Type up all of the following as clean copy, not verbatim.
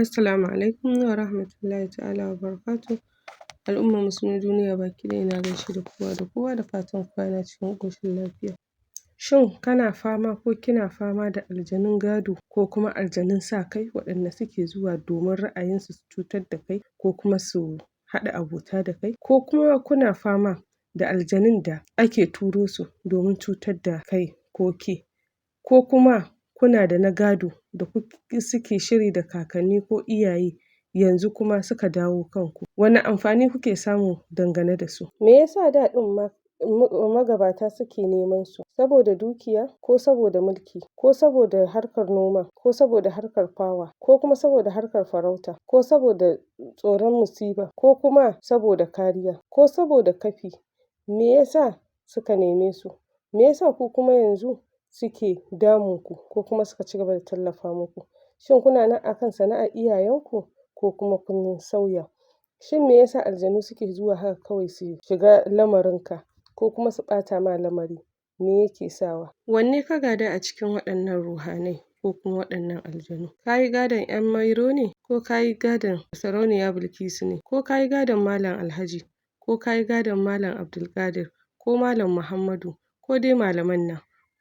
Assalamu alaikum wa rahmatullahi ta'ala wa barakatuhu. Al'ummar musulmin duniya baki ɗaya, ina gaishe da kowa da kowa, da fatan kowa yana cikin ƙoshin lafiya. Shin kana fama ko kina fama da aljanun gado ko kuma aljanun sa kai, waɗanda suke zuwa domin ra'ayinsu su cutar da kai ko kuma su haɗa abota da kai, ko kuma kuna fama da aljanun da ake turo su domin cutar da kai ko ke, ko kuma kuna da na gado da suke shiri da kakanni ko iyaye, yanzu kuma suka dawo kanku? Wane amfani kuke samu dangane da su? Me yasa da ɗin ma magabata suke neman su? Saboda dukiya, ko saboda mulki, ko saboda harkar noma, ko saboda harkar power, ko kuma saboda harkar farauta, ko saboda tsoron musiba, ko kuma saboda kariya, ko saboda kafi? Me yasa suka neme su? Me yasa ku kuma yanzu suke damun ku, ko kuma suka cigaba da tallafa muku? Shin kuna nan akan sana'ar iyayen ku, ko kuma kun sauya? Shin me yasa aljanu suke zuwa haka kawai su shiga lamarin ka, ko kuma su ɓata ma lamari? Me yake sawa? Wanne ka gada a cikin waɗannan ruhanai ko kuma waɗannan aljanu? Kayi gadon ƴan mairo ne, ko kayi gadon sarauniya Bilkisu ne, ko kayi gadon malam Alhaji, ko kayi gadon malam Abdulkadir, ko malam Muhammadu, ko dai malaman nan,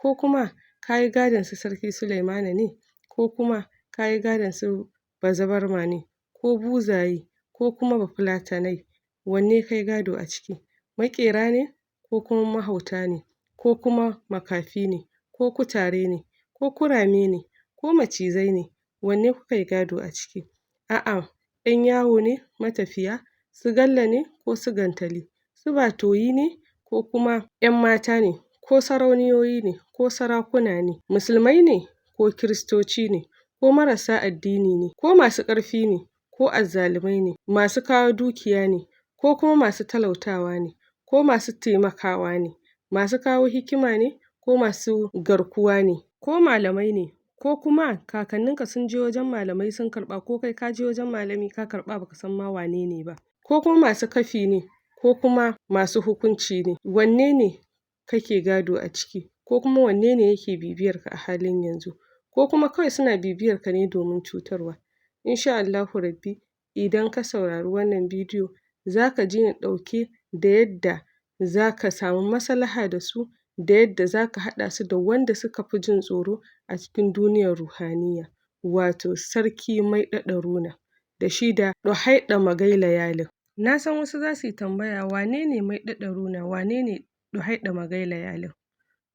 ko kuma kayi gadon su sarki Sulaimana ne, ko kuma kayi gadon su bazabarma ne, ko buzaye, ko kuma bafulatanai? Wanne kayi gado a ciki? Maƙera ne, ko kuma mahauta ne, ko kuma makafi ne, ko kutare ne, ko kurame ne, ko macizai ne? Wanne kuka yi gado a ciki? A'a, ƴan yawo ne matafiya, su galla ne ko su gantali, su batoyi ne, ko kuma ƴan mata ne, ko sarauniyoyi ne, ko sarakuna ne, musulmai ne ko kiristoci ne, ko marasa addini ne, ko masu ƙarfi ne, ko azzalumai ne, masu kawo dukiya ne, ko kuma masu talautawa ne, ko masu taimakawa ne, masu kawo hikima ne, ko masu garkuwa ne, ko malamai ne, ko kuma kakanninka sun je wajen malamai sun karɓa, ko kai ka je wajen malami ka karɓa, baka san ma wane ne ba, ko kuma masu kafi ne, ko kuma masu hukunci ne? Wanne ne kake gado a ciki, ko kuma wanne ne yake bibiyar ka a halin yanzu, ko kuma kawai suna bibiyar ka ne domin cutarwa? Insha Allahu rabbi, idan ka saurari wannan bidiyo, zaka ji ni ɗauke da yadda zaka samu maslaha da su, da yadda zaka haɗa su da wanda suka fi jin tsoro a cikin duniyar ruhaniyya, wato sarki Maiɗaɗa da shi da Ɗuhaiɗa Magaila Yalin. Na san wasu za su yi tambaya, wane ne Maiɗaɗa, wane ne Ɗuhaiɗa Magaila Yalin?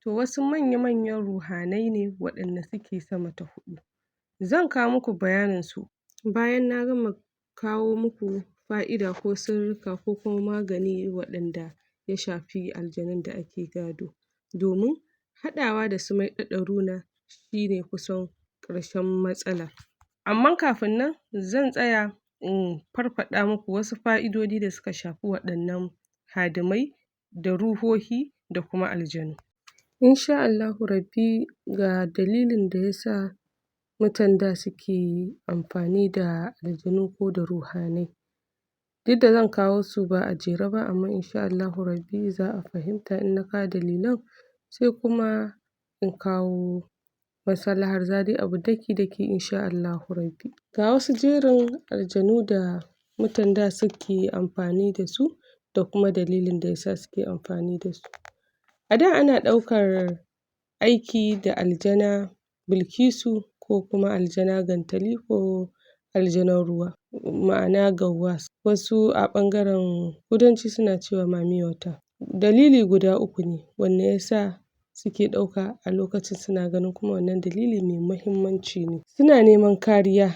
To, wasu manya-manyan ruhanai ne waɗanda suke sama ta huɗu. Zan kawo muku bayanin su bayan na gama kawo muku fa'ida ko sirrika ko kuma magani waɗanda ya shafi aljanun da ake gado. Domin haɗawa da su Maiɗaɗa shine kusan ƙarshen matsala. Amma kafin nan, zan tsaya in farfaɗa muku wasu fa'idodi da suka shafi waɗannan hadimai da ruhohi da kuma aljanu. Insha Allahu rabbi, ga dalilin da yasa mutan da suke amfani da aljanu ko da ruhanai. Duk da zan kawo su ba a jere ba, amma insha Allahu rabbi za a fahimta in na kawo dalilan, sai kuma in kawo maslahar, za dai a bi daki-daki insha Allahu rabbi. Ga wasu jerin aljanu da mutan da suke amfani da su, da kuma dalilin da yasa suke amfani da su. A da ana ɗaukar aiki da aljana Bilkisu, ko kuma aljana gantali, ko aljanar ruwa, ma'ana gawwas, wasu a ɓangaren kudanci suna cewa mami wata. Dalili guda uku ne wanda yasa suke ɗauka a lokacin, suna ganin kuma wannan dalili mai mahimmanci ne. Suna neman kariya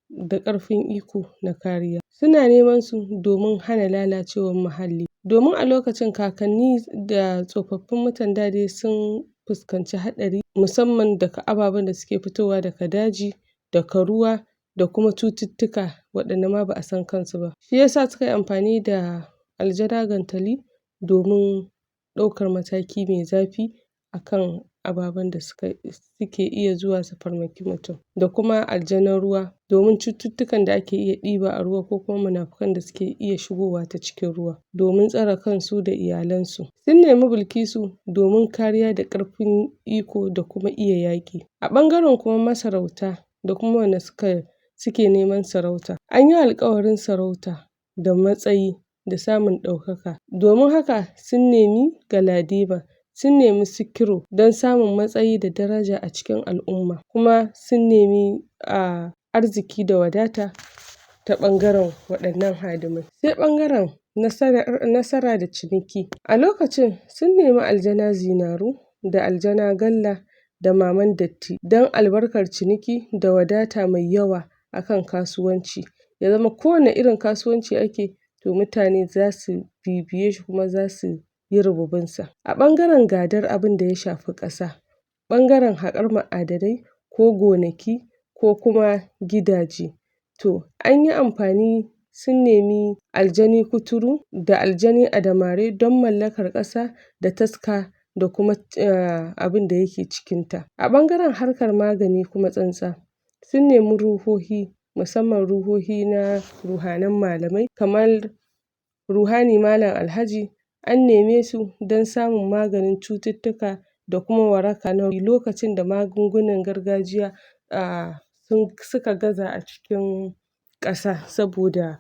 da ƙarfin iko na kariya. Suna neman su domin hana lalacewar muhalli. Domin a lokacin kakanni da tsofaffin mutan da dai sun fuskanci haɗari, musamman daga ababen da suke fitowa daga daji, daga ruwa, da kuma cututtuka waɗanda ma ba'a san kansu ba. Shi yasa suka yi amfani da aljana gantali domin ɗaukar mataki mai zafi akan ababen da suke iya zuwa su farmaki mutum. Da kuma aljanar ruwa, domin cututtukan da ake iya ɗiba a ruwa, ko kuma munafukan da suke iya shigowa ta cikin ruwa, domin tsare kansu da iyalansu. Sun nemi Bilkisu domin kariya da ƙarfin iko da kuma iya yaƙi. A ɓangaren kuma masarauta da kuma wanda suka suke neman sarauta. Anyi alƙawarin sarauta da matsayi da samun ɗaukaka, domin haka sun nemi Galadima, sun nemi Sikiru don samun matsayi da daraja a cikin al'umma, kuma sun nemi arziki da wadata ta ɓangaren waɗannan hadimai. Sai ɓangaren nasara da ciniki. A lokacin sun nemi aljana Zinaru da aljana Galla da Maman Datti don albarkar ciniki da wadata mai yawa akan kasuwanci. Ya zama kowane irin kasuwanci ake, to mutane zasu bibiye shi kuma zasu yi rububin sa. A ɓangaren gadar abunda ya shafi ƙasa, ɓangaren haƙar ma'adanai ko gonaki ko kuma gidaje, to anyi amfani, sun nemi aljani Kuturu da aljani Adamari don mallakar ƙasa da taska da kuma abunda yake cikin ta. A ɓangaren harkar magani kuma tsantsa, sun nemi ruhohi, musamman ruhohi na ruhanan malamai kamar ruhani malam Alhaji, an neme su don samun maganin cututtuka da kuma waraka na lokacin da magungunan gargajiya suka gaza a cikin ƙasa saboda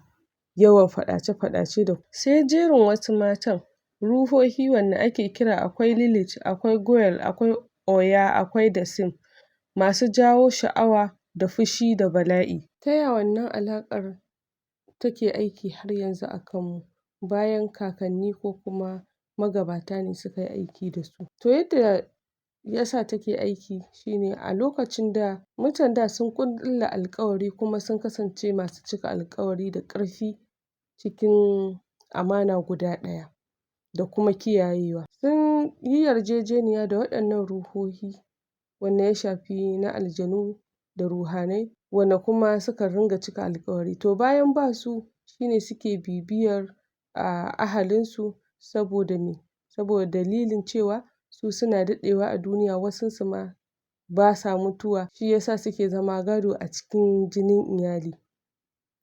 yawan faɗace-faɗace da. Sai jerin wasu matan, ruhohi wanda ake kira akwai Lilit, akwai Goyal, akwai Oya, akwai Dasin, masu jawo sha'awa da fushi da bala'i. Ta ya wannan alaƙar take aiki har yanzu a kan mu bayan kakanni ko kuma magabata ne suka yi aiki da su? To yadda yasa take aiki shine, a lokacin da mutan da sun ƙulla alƙawari kuma sun kasance masu cika alƙawari da ƙarfi cikin amana guda ɗaya da kuma kiyayewa. Sun yi yarjejeniya da waɗannan ruhohi wanda ya shafi na aljanu da ruhanai, wanda kuma suka ringa cika alƙawari. To bayan ba su shine suke bibiyar ahalin su saboda me? Saboda dalilin cewa su suna daɗewa a duniya, wasun su ma basa mutuwa, shiyasa suke zama gado a cikin jinin iyali.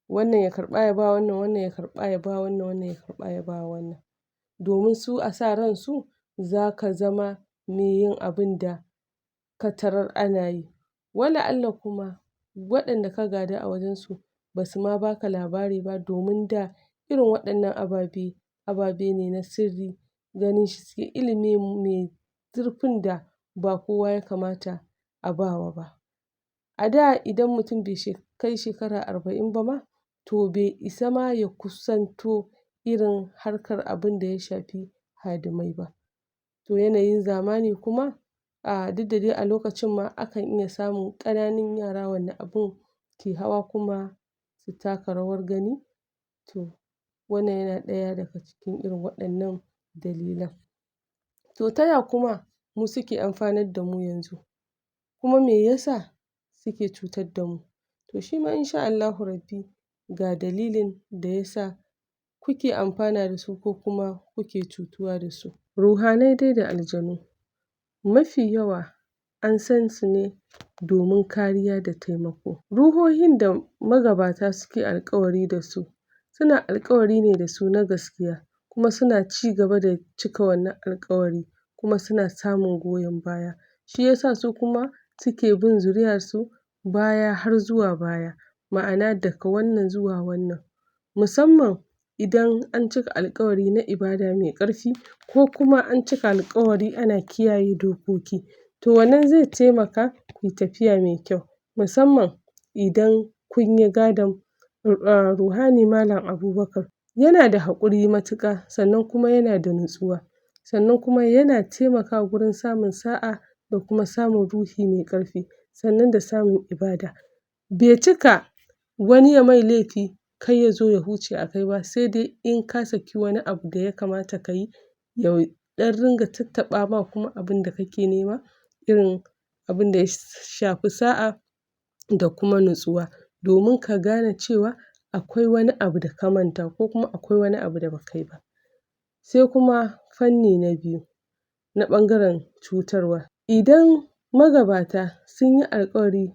Wannan ya karɓa ya ba wannan, wannan ya karɓa ya ba wannan, wannan ya karɓa ya ba wannan. Domin su a sa ran su zaka zama me yin abunda ka tarar ana yi. Wala Allah kuma waɗanda ka gada a wajen su basu ma baka labari ba, domin da irin waɗannan ababe, ababe ne na sirri, ganin shi suke ilimi mai zurfin da ba kowa ya kamata a bawa ba. A da idan mutum bai kai shekara 40 ba ma, to bai isa ma ya kusanto irin harkar abunda ya shafi hadimai ba. To yanayin zamani kuma, duk da dai a lokacin ma akan iya samun ƙananun yara wanda abun ke hawa kuma su taka rawar gani. To wannan yana ɗaya daga cikin irin waɗannan dalilan. To ta ya kuma mu suke amfanar damu yanzu? Kuma me yasa suke cutar damu? To shima in sha Allahu Rabbi ga dalilin da yasa kuke amfana dasu ko kuma kuke cutuwa dasu. Ruhanai dai da aljanu mafi yawa an san su ne domin kariya da taimako. Ruhohin da magabata suke alƙawari dasu, suna alƙawari ne dasu na gaskiya, kuma suna cigaba da cika wannan alƙawari, kuma suna samun goyon baya. Shiyasa su kuma suke bin zuriyar su baya har zuwa baya, ma'ana daga wannan zuwa wannan. Musamman idan an cika alƙawari na ibada mai ƙarfi, ko kuma an cika alƙawari ana kiyaye dokoki, to wannan zai taimaka kuyi tafiya mai kyau, musamman idan kunyi gadon ruhani malam Abubakar. Yana da haƙuri matuƙa, sannan kuma yana da natsuwa, sannan kuma yana taimakawa gurin samun sa'a da kuma samun ruhi mai ƙarfi, sannan da samun ibada. Bai cika wani ya mai laifi kai yazo ya huce a kai ba, sai dai in ka saki wani abu da ya kamata kayi, ya ɗan ringa tattaɓa ma kuma abunda kake nema, irin abunda ya shafi sa'a da kuma natsuwa, domin ka gane cewa akwai wani abu da ka manta ko kuma akwai wani abu da baka yi ba. Sai kuma fanni na biyu, na ɓangaren cutarwa. Idan magabata sunyi alƙawari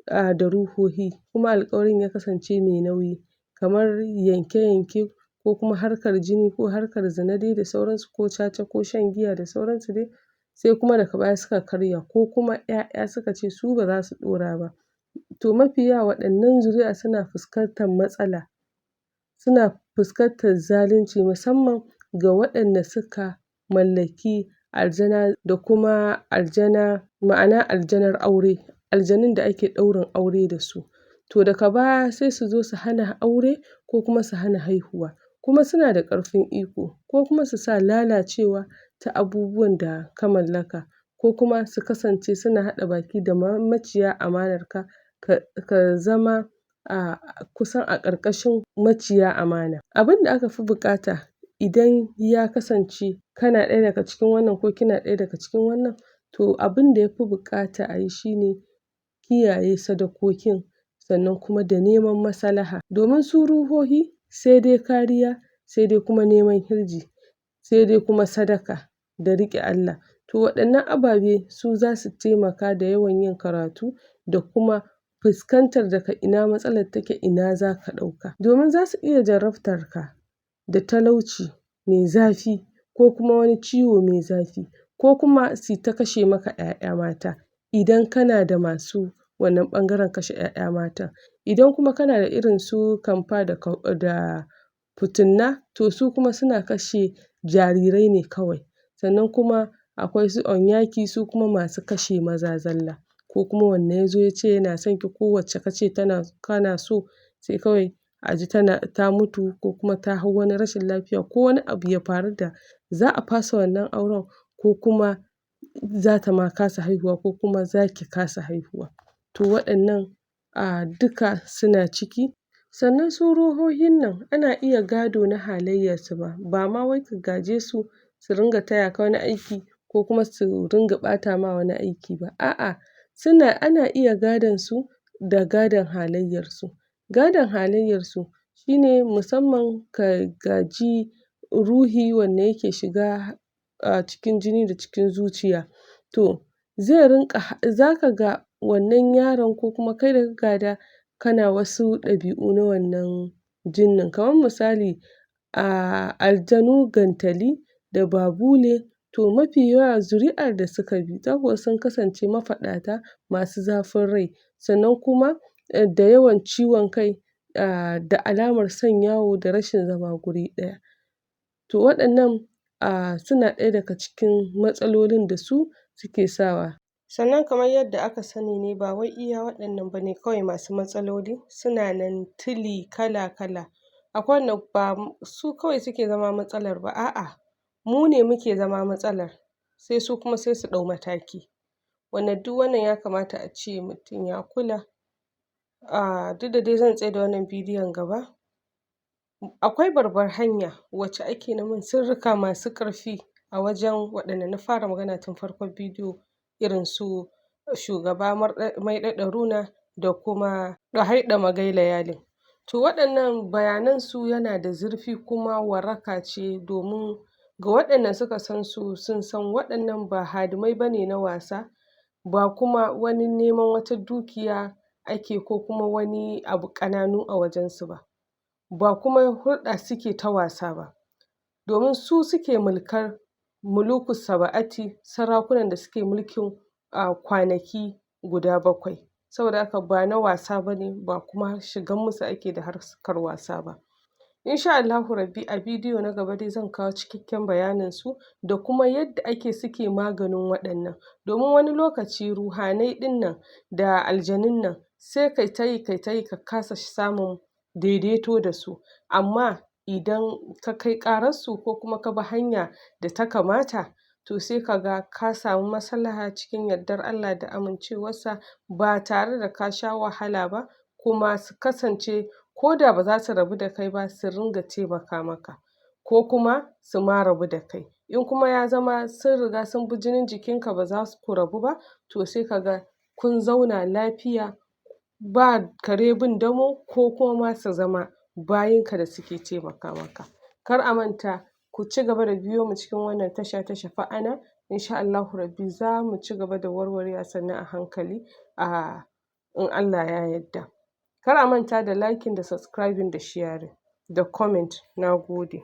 da ruhohi, kuma alƙawarin ya kasance mai nauyi, kamar yanke-yanke ko kuma harkar jini ko harkar zina dai da sauran su, ko caca ko shan giya da sauran su dai, sai kuma daga baya suka karya, ko kuma ƴaƴa suka ce su baza su ɗora ba. To mafi yawa waɗannan zuri'a suna fuskantar matsala, suna fuskantar zalunci, musamman ga waɗanda suka mallaki aljana da kuma aljana, ma'ana aljanar aure, aljanun da ake ɗaurin aure da su. To daga baya sai su zo su hana aure ko kuma su hana haihuwa, kuma suna da ƙarfin iko, ko kuma su sa lalacewa ta abubuwan da ka mallaka, ko kuma su kasance suna haɗa baki da maciya amanarka, ka zama a kusan a ƙarƙashin maciya amana. Abin da aka fi buƙata idan ya kasance kana ɗaya daga cikin wannan ko kina ɗaya daga cikin wannan, to abin da ya fi buƙata a yi shi ne kiyaye sadakokin, sannan kuma da neman maslaha. Domin su ruhohi sai dai kariya, sai dai kuma neman hirji, sai dai kuma sadaka da riƙe Allah. To waɗannan ababe su za su taimaka da yawan yin karatu da kuma fuskantar daga ina matsalar take, ina za ka ɗauka. Domin za su iya jarabtarka da talauci mai zafi ko kuma wani ciwo mai zafi, ko kuma su yi ta kashe maka ‘ya'ya mata idan kana da masu wannan ɓangaren kashe ‘ya'ya mata. Idan kuma kana da irin su kamfa da kutunna, to su kuma suna kashe jarirai ne kawai. Sannan kuma akwai su onyaki, su kuma masu kashe maza zalla, ko kuma wanda ya zo ya ce yana son ki, ko wacce ka ce kana so, sai kawai a ji ta mutu ko kuma ta hau wani rashin lafiya ko wani abu ya faru da za a fasa wannan auren, ko kuma za ta ma kasa haihuwa, ko kuma za ki kasa haihuwa. To waɗannan duka suna ciki. Sannan su ruhohin nan ana iya gado na halayyarsu ma, ba ma wai ka gaje su su ringa taya ka wani aiki ko kuma su ringa ɓata ma wani aiki ba, a'a, ana iya gadon su da gadon halayyarsu. Gadon halayyarsu shi ne musamman ka gaji ruhi wanda yake shiga cikin jini da cikin zuciya. To zai rinƙa, za ka ga wannan yaron ko kuma kai da ka gada kana wasu ɗabi'u na wannan jinnin. Kamar misali, aljanu gantali da babule, to mafi yawa zuri'ar da suka bi za ku ga sun kasance mafaɗata, masu zafin rai, sannan kuma da yawan ciwon kai, da alamar son yawo da rashin zama guri ɗaya. To waɗannan suna ɗaya daga cikin matsalolin da su suke sawa. Sannan kamar yadda aka sani ne, ba wai iya waɗannan ba ne kawai masu matsaloli, suna nan tuli kala-kala. Akwai wanda ba su kawai suke zama matsalar ba, a'a, mu ne muke zama matsalar, sai su kuma sai su ɗau mataki. Wanda duk wannan ya kamata a ce mutum ya kula. Duk da dai zan tsaida wannan bidiyon gaba. Akwai babbar hanya wacce ake neman sirrika masu ƙarfi a wajen waɗanda na fara magana tun farkon bidiyo, irin su shugaba Maiɗaɗa Runa da kuma Ɗahaiɗa Magailayalin. To waɗannan bayanan su yana da zurfi kuma waraka ce, domin ga waɗanda suka san su sun san waɗannan ba hadimai ba ne na wasa, ba kuma wani neman wata dukiya ake ko kuma wani abu ƙananu a wajensu ba. Ba kuma hulɗa suke ta wasa ba. Domin su suke mulkar mulukus saba'ati, sarakunan da suke mulkin kwanaki guda 7. Saboda haka ba na wasa ba ne, ba kuma shigan musu ake da harkar wasa ba. Insha Allahu Rabbi, a bidiyo na gaba dai zan kawo cikakken bayanin su da kuma yadda ake suke maganin waɗannan. Domin wani lokaci ruhanai ɗin nan da aljanun nan sai kai ta yi, kai ta yi, ka kasa samun daidaito da su. Amma idan ka kai ƙararsu ko kuma ka bi hanya da ta kamata, to sai ka ga ka samu maslaha cikin yardar Allah da amincewarsa ba tare da ka sha wahala ba, kuma su kasance ko da ba za su rabu da kai ba, su ringa taimaka maka, ko kuma su ma rabu da kai. In kuma ya zama sun riga sun bi jinin jikinka, ba za ku rabu ba, to sai ka ga kun zauna lafiya ba kare bin damo, ko kuma su zama bayinka da suke taimaka maka. Kar a manta, ku ci gaba da biyo mu cikin wannan tasha ta Shafa'ana. Insha Allahu Rabbi za mu ci gaba da warwarewa sannan a hankali in Allah ya yarda. Kar a manta da liking da subscribing da sharing da comment. Na gode.